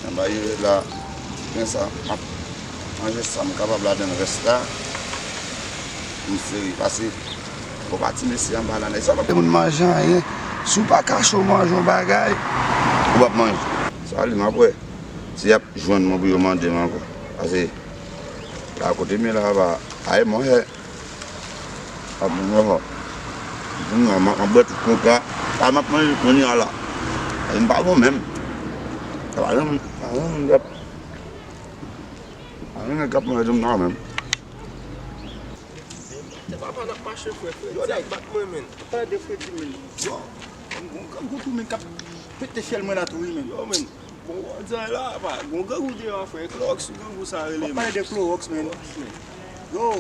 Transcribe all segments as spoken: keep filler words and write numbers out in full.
Anba yo la, gen sa, m ap manje sa m kapab ladan l, rès la, m sere. Pase, bon, pati mesye anba la, nèg sa pa gen moun manje anyen. Si w pa kache w manje yon bagay, ou p ap manje. Sa li m ap wè. Si y ap jwenn mwen pou yo mande m ankò. Pase, la kote m ye la, pa, aye manje. Ap manje fò. Kounye a, m ap bwè tout koka. Sa m ap manje kounye a la. E m pa bon menm. Sa pa janm, pa janm nèg ap, pa janm nèg ap manje m nan menm. Se papa n ap mache, frè, frè. Yo, nèg bat mwen, menn. Pale de fredi, menn. Yo, gon, gon grangou tou, menn, k ap pete fyèl mwen la tou, wi, menn. Yo, menn. Bon, w ap di la, pa, gon grangou deyò a, frè. Klowòks, grangou sa rele, menn. W ap pale de klowòks, menn. Klowòks, menn. Yo,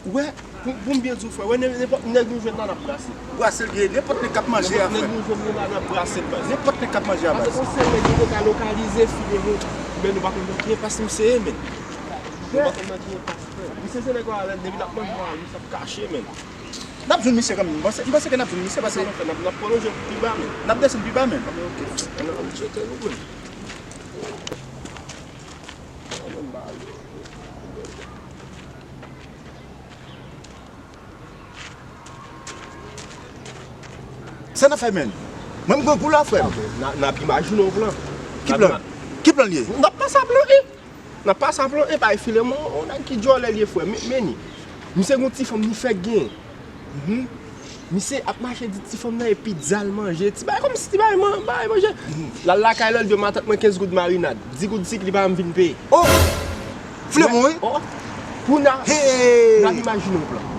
ou wè, pou, pou m byen di w, frè, wè, nen-, nenpòt nèg nou jwenn la, n ap brase. Brase l byen, nenpòt nèg k ap manje a, frè. Nenpòt nèg nou jwenn la, n ap brase l, baz. Nenpòt nèg k ap manje a, baz. Pase se yon sèl nèg ki te ka lokalize Filemon, men nou pa konn nan ki enpas misye ye, menn. Nou pa konn nan ki enpas, frè. Misye se nèg la, depi l ap manje la, misye ap kache, menn. N ap jwenn misye kanmenm. M panse, m panse ke n ap jwenn misye, pase n ap, n ap, n ap pwolonje pi ba, menn. N ap desann pi ba, menn. Anben, oke. Ann, ann tcheke nou, menn. Sa n ap fè, menn? Mwen, m grangou la, frè m. N a, n ap imajine yon plan. Ki plan? Ki plan l ye? N ap pase a plan E. N ap pase a plan E, bay Filemon, yon nèg ki djòlè l ye, frè. Men, men ni. Misye gon ti fanm li fèk genyen. Mhm. Misye ap mache di ti fanm nan e pizza l manje. Ti bagay kòmsi ti bagay man-, bagay manje. Mhm. L al lakay la, l di yo matant mwen kenz goud marinad. Di goud sik, li pa janm vin peye. Oh! Filemon, wi. Oh! Kounye a, hey! N ap imajine yon plan.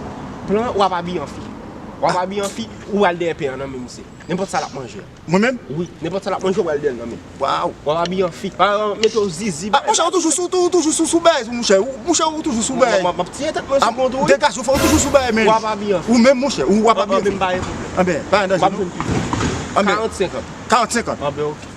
Plan, w ap abiye an fi. W ap abiye an fi, ou al dèyè pen an nan men misye. Nenpòt sa l ap manje. Mwen menm? Wi, nenpòt sa l ap manje, w al dèyè l nan men. Waw. W ap abiye an fi. Pa mete w zizi. Ah, monchè, ou toujou sou, ou toujou sou, sou bèz, monchè. Ou, monchè, ou toujou sou bèz. M ap tiye tèt mwen sou kont ou, wi. Degaje w, frè, ou toujou sou bèz, men. W ap abiye an fi. Ou menm, monchè, ou w ap abiye an fi. Anben, pa gen danje, non. Anben. Karant senkant. Karant senkant. Anben, oke.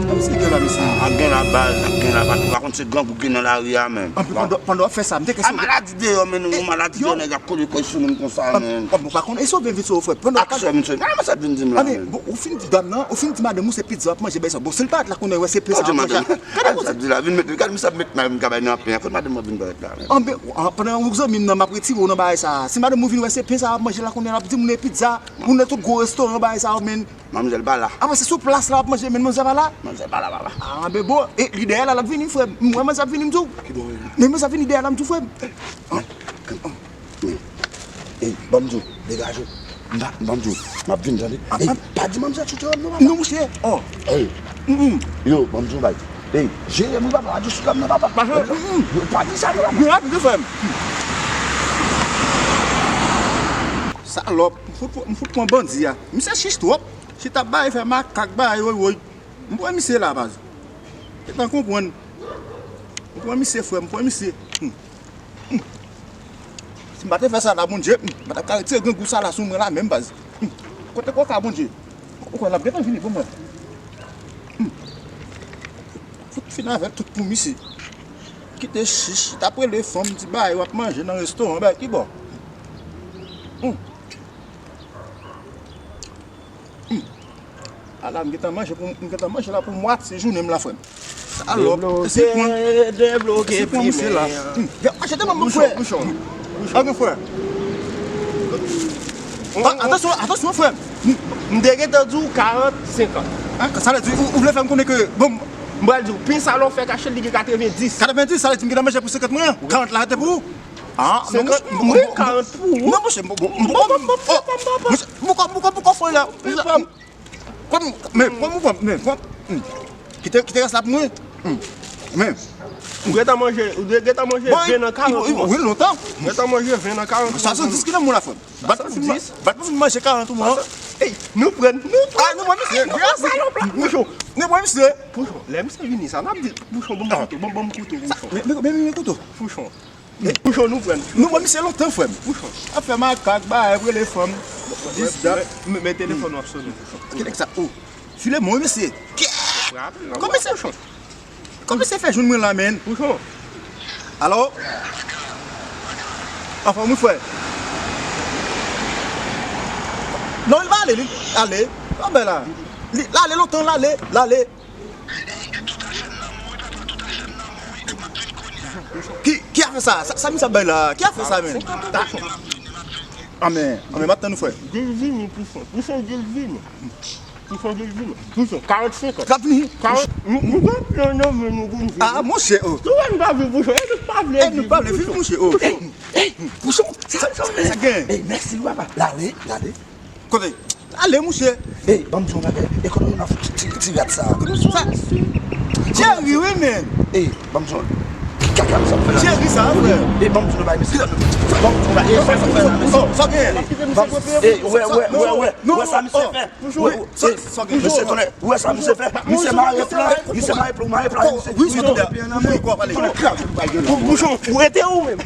Kòmsi gen la, mesye? Ap gen la baz, ap gen la baz. Ou pa konn se grangou ki gen nan lari a, menm. Anpi pandan, pandan w ap fè sa, m te kè se maladi deyò, men, yon maladi deyò, nèg ap kole kò sou moun konsa, men. Bon, ou pa konn, e si w vin vit sou frè, pandan w ap... Aksè, mesye. Ah, men sa vin di m la, men. Bon, ou fin di dam nan, ou fin di madanm ou se pizza w ap manje, bèy sa. Bon, si l parèt la konnen wè se pizza w ap manje. Gade madanm. Gade sa di la, vin met, gade misye ap met may m ka bay nan pen an, kote madanm mwen vin parèt la, men. Anben, pandan ou zanmi m nan, m ap retire w nan bagay sa. Si madanm ou vin wè se pen sa w ap manje la konnen l ap di moun e pizza. Moun nan tout gwo restoran bagay sa yo, men. Manmzèl pa la. Ah, men se sou plas la w ap manje, men manmzèl pa la? Manmzèl pa la, papa. Ah, men bon, e li dèyè la, l ap vini, frè m. M wè manzèl ap vini, m di w. Ki bò, wi. Men manzèl ap vini dèyè la, m di w, frè m. Men, men, ey, ban m di w, degaje w. M pa, ban m di w, m ap vin, tande. Ey, pa di manmzèl sou tèren m non, papa. Non, monchè. Oh. Ey. Mm, mm. Yo, ban m di w bagay. Ey, jere nou, papa, pa di sou tèren m non, papa. Pa di sa non, papa. Yo, pa di sa, frè m. Salòp. M fout, m fout pran bandi a. Misye chich twòp. Chita bay fè makak bay woy woy. M pran misye la, baz. Gentan konprann. M pran misye, frè m, m pran misye. Hmm. Hmm. Si m pa te fè sa la, Bondye, hmm, m pa t ap ka retire grangou sa la sou mwen la menm, baz. Hmm. Kote koka, Bondye? Ou kwè l ap gentan vini pou mwen? Hmm. Fout fin avè l tout pou misye. Kite chich, t ap rele fanm, di bagay w ap manje nan restoran, bagay ki bò? Hmm. Hmm. Ala, m gentan manje pou, m gentan manje la pou mwatye jounen m la, frè m. Salòp, debloke, debloke, debloke, se pran misye la. Hmm. Gen, achte ban m, frè. Bouchon, bouchon. Bouchon. Ok, frè. Ah, atansyon, atansyon, frè. M te gentan di w karant, senkant. Ah, sa vle di, ou, ou vle fè m konnen ke, bon, m pral di w, pen sa la w fè kache l, li gen katrevenndis. Katrevenndis, sa vle di m gentan manje pou senkant mwen. Karant la rete pou ou? Ah, non, senkant, wi, karant pou ou. Non, monchè, bon, bon, bon, bon, bon, oh, monchè, bouko, bouko, bouko, frè la. Monchè, men, men, men, men, men, kite, kite rès la pou mwen. Hmm. Men. Ou gentan manje, ou gentan manje ven nan karant ou an. Wi, lontan. Ou gentan manje ven nan karant ou an. Swasanndis ki nan men w la, frè m. Bat pou fin, bat pou fin manje karant ou an. Ey, nou pran, nou pran. Ah, nou pran misye. Nou pran salòp la. Bouchon. Nou pran misye. Bouchon, lè misye vini sa, n ap di, bouchon, ban m kouto, ban m, ban m kouto, bouchon. Men, men, men, men kouto. Bouchon. Bouchon, nou pran. Nou pran misye lontan, frè m. Bouchon. Ap fè makak, bay, rele fanm. Dis dat. Men, men telefòn w ap sonnen, bouchon. Ki nèg sa? Oh. Filemon, wi, mesye. Frape, non, bouchon. Kòman misye fè jwenn mwen la, menn? Bouchon. Alo? Anfòm, wi, frè. Non, li pa ale, li ale. Sa bay la. Li ale lontan, l ale, l ale. Ki, ki afè sa? Sa, sa misye ap bay la? Ki afè sa, menm? Anmè, anmè, m ap tann ou, frè. Di l vini, Pouchon. Pouchon, di l vini. Pouchon, di l vini. Pouchon, karannsenk an. L ap vini. Karant, nou, nou gen plan nan men nou pou n vini. Ah, monchè, oh. Nou wè nou pa vle Pouchon, e nou pa vle vini, Pouchon. Ey, ey, Pouchon, sa, sa, sa gen? Ey, mèsi, papa. L ale, l ale. Kote? Ale, monchè. Ey, ban m di w yon bagay. E kote nou nan ti, ti, ti rad sa? Kote sa? Jerry, wi, men. Ey, ban m di w. Ki kaka sa ap fè la? Jerry sa, frè. Ey, ban m di w bagay, mesye. Ban m di w bagay. Sa, sa, sa, sa, sa gen? Ey, wè, wè, wè, wè. Wè sa misye fè? Wi, sa, sa gen? Mesye, tonnè. Wè sa misye fè? Misye mare plan. Misye mare plan, mare plan. Wi, sa gen? Wi, kwa pale. Pouchon, ou rete ou menm?